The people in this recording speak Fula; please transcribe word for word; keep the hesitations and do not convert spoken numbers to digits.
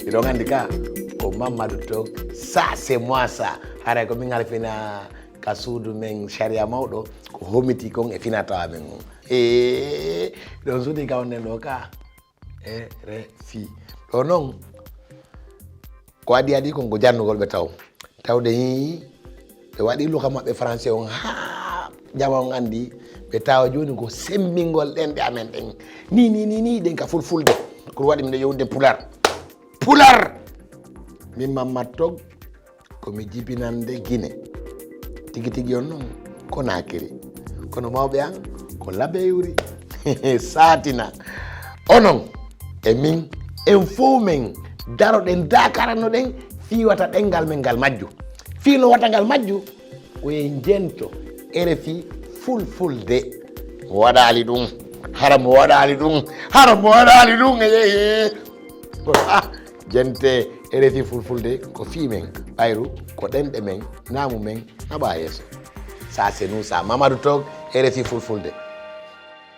Hiɗon anndi ka ko Mamadou Tog, ça c'est moi ça. Haray ko min halfina ka suudu men sariya mawɗo, ko homiti kon e finatawa men on. Ee, ɗon suudu ka on nen ɗo ka. E R F I. Ɗo non, ko adii adii kon ko jannugol ɓe taw. Tawde hii, ɓe waɗi luka maɓɓe français on haa jama on anndi, ɓe tawa jooni ko semmbingol ɗenɗe amen ɗen. Ni, ni, ni, ni, ɗen ka fulfulde. Ko waɗi miɗo yewde pular. Pular! Min Mamadou Tog, ko mi jibinande Gine. Tigi tigi on non, ko Naakiri. Kono mawɓe an, ko Labeyuri. Saatina. Onon, e min, en fow men, daroɗen, daakaranoɗen, fii wata ɗenngal men ngal majju. Fii no wata ngal majju, ko en jento R F I fulfulde. Mo waɗaali ɗum, hara mo waɗaali ɗum, hara mo waɗaali ɗum, e, e, e. Kono, ah, jente R F I fulfulde ko fii men, ɓayru ko ɗenɗe men, naamu men, naɓa yeeso. Ça c'est nous ça, Mamadou Tog, R F I fulfulde.